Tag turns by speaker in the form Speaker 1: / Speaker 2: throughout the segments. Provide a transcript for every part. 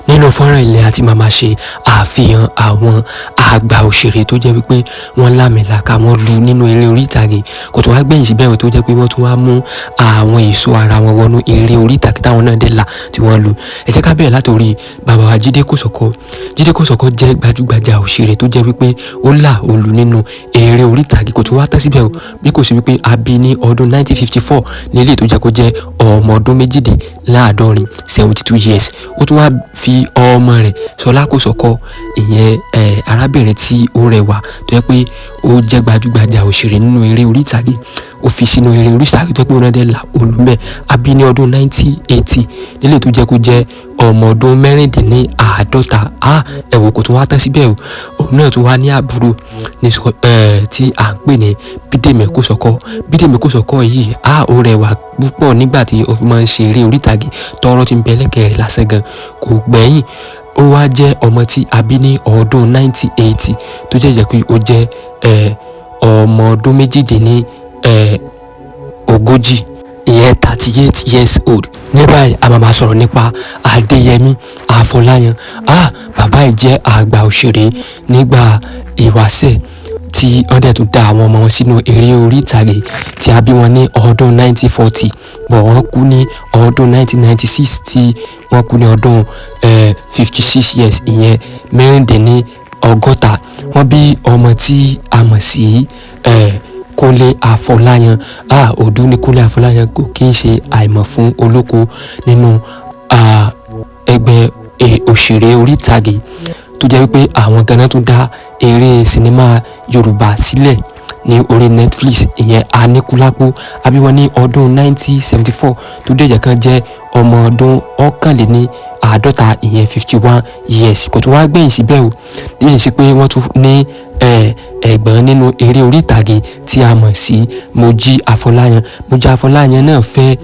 Speaker 1: Nínú fọ́nrán ilẹ̀ àti máa ma ṣe àfihàn àwọn àgbà òṣèré tó jẹ́ wípé wọ́n lámìlaka, wọ́n lu nínú eré orí ìtàgé. Kò tún wá gbẹ̀yìn síbẹ̀ tó jẹ́ pé wọ́n tún wá mú àwọn èso ara wọn wọnú eré orí ìtàgé táwọn náà dẹ̀ là tí wọ́n lu. Ẹ jẹ́ ká bẹ̀rẹ̀ látòrí bàbá wa Jídé Kòsọ́kọ́. Jídé Kòsọ́kọ́ jẹ́ gbajúgbajà òṣèré tó jẹ́ wípé ó là ó lu nínú eré orí ìtàgé. Kò tún wá tán síbẹ̀ o, bí kò sí wípé a bí ní ọdún 1954 ní ilé tó jẹ́ kó jẹ́ ọmọ ọdún 72, 72 years. Ó tún wá fi ọmọ rẹ̀ Ṣọlá Kòsọ́kọ́, ìyẹn arábìnrin tí ó rẹwà tó jẹ́ pé ó jẹ́ gbajúgbajà òṣèré nínú eré orí ìtàgé, ó fi sínú eré orí ìtàgé tó jẹ́ pé òun náà dẹ̀ là ó lù ńbẹ̀. A bí ní ọdún 1980 nílé tó jẹ́ kó jẹ́ ọmọ ọdún 46. Ẹ wò, kò tún wá tán síbẹ̀ o, òun náà tún wá ní àbúrò ní tí à ń pè ní Bídèmí Kòsọ́kọ́. Bídèmí Kòsọ́kọ́ yìí, ó rẹwà púpọ̀ nígbà tí ó fi máa ń ṣe eré orí ìtàgé. Tọ́rọ́ tí ń bẹ lẹ́kẹ̀ẹ́ rẹ̀ lásán gan kò gbẹ̀yìn. Ó wá jẹ́ ọmọ tí a bí ní ọdún 1980 tó jẹ́ pé ó jẹ́ ọmọ ọdún 38, ìyẹn 38 years old. Ní báyìí a máa ma sọ̀rọ̀ nípa Adéyẹmí Afọláyan. Bàbá yìí jẹ́ àgbà òṣèré nígbà ìwáṣẹ̀ tí wọ́n dẹ̀ tún dá àwọn ọmọ wọn sínú eré orí ìtàgé, tí a bí wọn ní ọdún 1940, bọ̀ wọ́n kú ní ọdún 1996, tí wọ́n kú ní ọdún 56 years, ìyẹn 66. Wọ́n bí ọmọ tí a mọ̀ sí Kúnlé Afọláyan. Òdú ni Kúnlé Afọláyan, kò kí ń ṣe àìmọ̀ fún olóko nínú ẹgbẹ́ òṣèré orí ìtàgé, tó jẹ́ wípé àwọn ganan tún dá eré sinimá Yorùbá sílẹ̀ ní orí Netflix, ìyẹn Aníkúlápó. A bí wọn ní ọdún 1974 tó dẹ̀ jẹ́ kan jẹ́ ọmọ ọdún 51, ìyẹn 51 years. Kò tún wá gbẹ̀yìn síbẹ̀ o, níyẹn sí pé wọ́n tún ní ẹ̀gbọ́n nínú eré orí ìtàgé tí a mọ̀ sí Mojí Afọláyan. Mojí Afọláyan náà fẹ́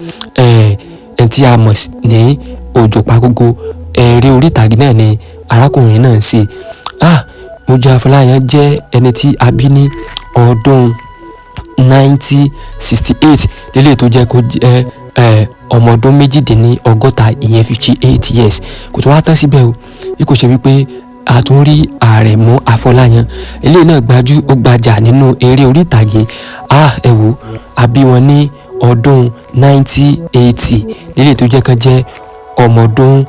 Speaker 1: ẹ̀ tí a mọ̀ ní Òjò Pagogo. Eré orí ìtàgé náà ni arákùnrin náà ń ṣe. Mojí Afọláyan jẹ́ ẹni tí a bí ní ọdún 1968 lélẹ̀ tó jẹ́ kó jẹ́ ọmọ ọdún 68, ìyẹn 58 years. Kò tún wá tán síbẹ̀ o, bí kò ṣe wípé a tún rí Àrẹ̀mú Afọláyan. Eléyìí náà gbajú ó gbajà nínú eré orí ìtàgé. Ẹ wò, a bí wọn ní ọdún 1980 lélẹ̀ tó jẹ́ kan jẹ́ ọmọ ọdún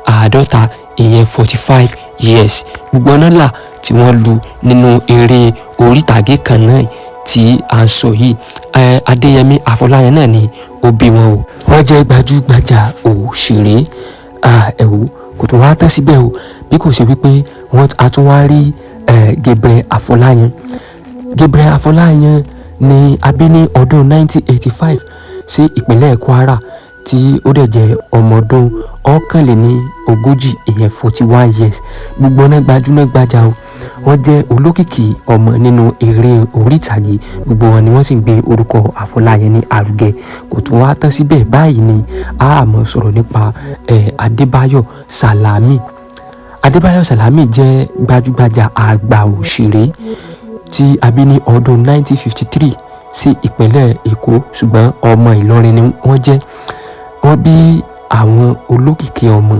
Speaker 1: 55, ìyẹn 45 years. Gbogbo ọ̀nà là tí wọ́n lu nínú eré orí ìtàgé kan náà tí à ń sọ yìí. Adéyẹmí Afọláyan náà ni ó bí wọn o. Wọ́n jẹ́ gbajúgbajà òṣèré. Ẹ wò, kò tún wá tán síbẹ̀ o, bí kò ṣe wípé wọ́n a tún wá rí Gabriel Afọláyan. Gabriel Afọláyan ni a bí ní ọdún 1985 sí ìpínlẹ̀ Kwara, tí ó dẹ̀ jẹ́ ọmọ ọdún 41, ìyẹn 41 years. Gbogbo náà gbajúmọ̀ gbajà o, wọ́n jẹ́ olókìkí ọmọ nínú eré orí ìtàgé. Gbogbo wọn ni wọ́n sì ń gbé orúkọ Afọláyan ní àrùgẹ. Kò tún wá tán síbẹ̀, báyìí ni a máa sọ̀rọ̀ nípa Adébáyọ̀ Sàlámì. Adébáyọ̀ Sàlámì jẹ́ gbajúgbajà àgbà òṣèré tí a bí ní ọdún 1953 sí ìpínlẹ̀ Èkó, ṣùgbọ́n ọmọ Ìlọrin ni wọ́n jẹ́. Wọ́n bí àwọn olókìkí ọmọ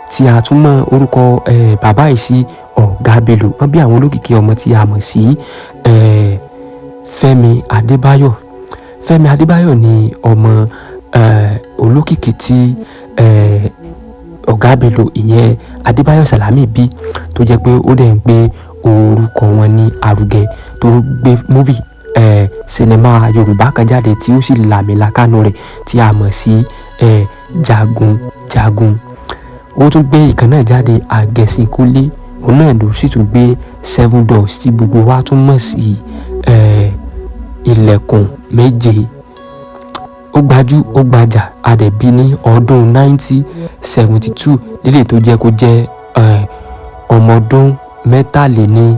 Speaker 1: tí a tún mọ orúkọ bàbá yìí sí Ọ̀gá Bello. Wọ́n bí àwọn olókìkí ọmọ tí a mọ̀ sí Fẹ́mi Adébáyọ̀. Fẹ́mi Adébáyọ̀ ni ọmọ olókìkí tí Ọ̀gá Bello, ìyẹn Adébáyọ̀ Sàlámì bí, tó jẹ́ pé ó dẹ̀ ń gbé orúkọ wọn ní àrùgẹ, tó gbé múvì sinimá Yorùbá kan jáde tí ó sì làmìlakánú rẹ̀ tí a mọ̀ sí Jagun Jagun. Ó tún gbé ìkan náà jáde, Àgẹ̀sìnkólé. Òun náà ló sì tún gbé Seven Doors tí gbogbo wa tún mọ̀ sí Ilẹ̀kùn Méje. Ó gbajú ó gbajà. A dẹ̀ bí ní ọdún 1972 lílè tó jẹ́ kó jẹ́ ọmọ ọdún 53,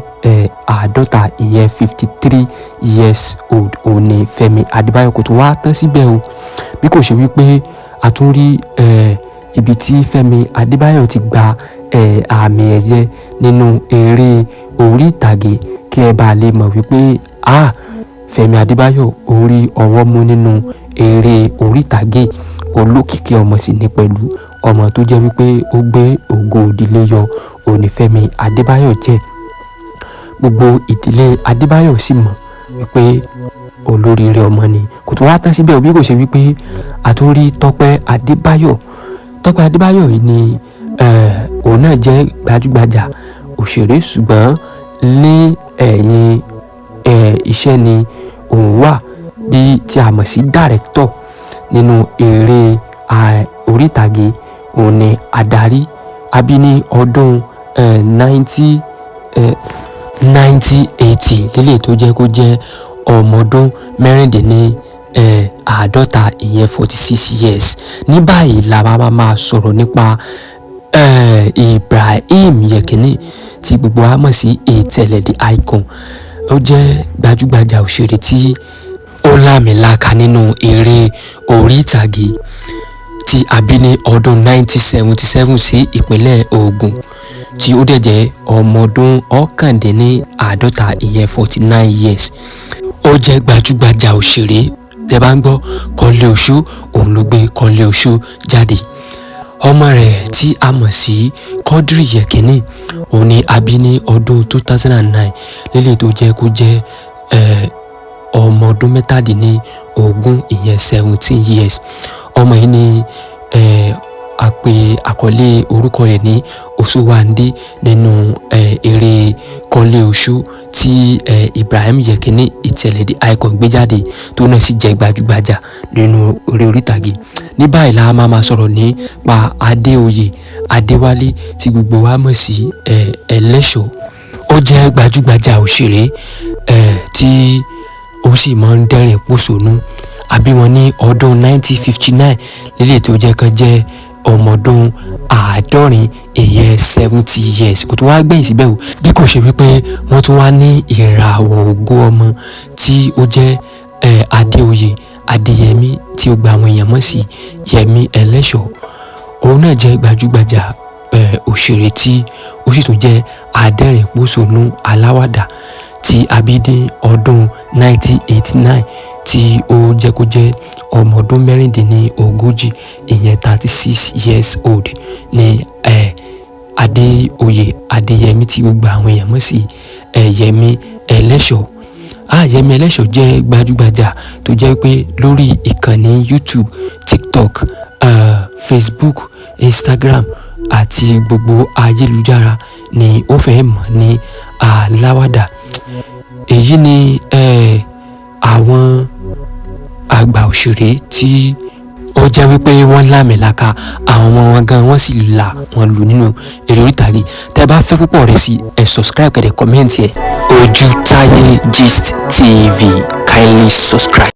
Speaker 1: ìyẹn 53 years old òun ni Fẹ́mi Adébáyọ̀. Kò tún wá tán síbẹ̀ o, bí kò ṣe wípé a tún rí ibi tí Fẹ́mi Adébáyọ̀ ti gba àmì ẹ̀yẹ nínú eré orí ìtàgé, kí ẹ bá lè mọ̀ wípé Fẹ́mi Adébáyọ̀ orí ọwọ́ mú nínú eré orí ìtàgé, olókìkí ọmọ sì ní pẹ̀lú. Ọmọ tó jẹ́ wípé ó gbé ògo ìdílé yọ òní Fẹ́mi Adébáyọ̀ jẹ́. Gbogbo ìdílé Adébáyọ̀ sì mọ̀ wípé olóríire ọmọ ni. Kò tún wá tán síbẹ̀, bí kò ṣe wípé a tún rí Tọ́pẹ́ Adébáyọ̀. Tọ́pẹ́ Adébáyọ̀ yìí ni òun náà jẹ́ gbajúgbajà òṣèré, ṣùgbọ́n ní ẹ̀yìn iṣẹ́ ni òun wà bí tí a mọ̀ sí dàrẹ́tọ̀ nínú eré orí ìtàgé. Òun ni adarí. A bí ní ọdún 1980 lélẹ̀, tó jẹ́ kó jẹ́ ọmọ ọdún 46, ìyẹn 46 years. Ní báyìí la máa máa sọ̀rọ̀ nípa Ibrahim Yekini tí gbogbo wa mọ̀ sí Ìtẹ̀lẹ̀ the Icon. Ó jẹ́ gbajúgbajà òṣèré tí ó láàmìlaaka nínú eré orí ìtàgé, tí a bí ní ọdún 1977 sí ìpínlẹ̀ Ògùn, tí ó dẹ̀ jẹ́ ọmọ ọdún 49, ìyẹn 49 years. Ó jẹ́ gbajúgbajà òṣèré. Tẹ́ bá ń gbọ́ Kọ́lé Oṣó, òun ló gbé Kọ́lé Oṣó jáde. Ọmọ rẹ̀ tí a mọ̀ sí Quadri Yekini, òun ni a bí ní ọdún 2009 lélẹ̀, tó jẹ́ kó jẹ́ ọmọ ọdún 17, ìyẹn 17 years. Ọmọ yìí ni a pè àkọlé orúkọ rẹ̀ ní Oṣówàndé nínú eré Kọ́lé Oṣó tí Ibrahim Yekini Ìtẹ̀lẹ̀ the Icon gbé jáde, tó náà sì jẹ́ gbajúgbajà nínú eré orí ìtàgé. Ní báyìí la máa máa sọ̀rọ̀ nípa Adéoyè Adéwálé tí gbogbo wa mọ̀ sí Ẹlẹ́ṣọ̀ọ́. Ó jẹ́ gbajúgbajà òṣèré tí ó sì máa ń dẹ́rìn pòṣónú. A bí wọn ní ọdún 1959 nílé, tó jẹ́ kan jẹ́ ọmọ ọdún 70, ìyẹn 70 years. Kò tún wá gbẹ̀yìn síbẹ̀ o, bí kò ṣe wípé wọ́n tún wá ní ìràwọ̀ ògo ọmọ tí ó jẹ́ Adéoyè Adéyẹmí, tí ó gba àwọn èèyàn mọ̀ sí Yẹmí Ẹlẹ́ṣọ̀ọ́. Òun náà jẹ́ gbajúgbajà òṣèré tí ó sì tún jẹ́ adẹ́rìn-pòṣónú aláwàdà, tí a bí ní ọdún 1989, tí ó jẹ́ kó jẹ́ ọmọ ọdún 36, ìyẹn 36 years old ní Adéoyè Adéyẹmí tí gbogbo àwọn èèyàn mọ̀ sí Yẹmí Ẹlẹ́ṣọ̀ọ́. Yẹmí Ẹlẹ́ṣọ̀ọ́ jẹ́ gbajúgbajà tó jẹ́ pé lórí ìkànnì YouTube, TikTok, Facebook, Instagram àti gbogbo ayélujára ni ó fẹ́ mọ̀ ní aláwàdà. Èyí ni àwọn àgbà òṣèré tí ó jẹ́ wípé wọ́n láàmìlaka, àwọn ọmọ wọn gan wọ́n sì là wọ́n lù nínú eré orí ìtàgé. Tẹ́ bá fẹ́ púpọ̀ rẹ̀ sí, ẹ subscribe, kẹ́ dẹ̀ comment ẹ̀. Ojútáyé Gist TV, kindly subscribe.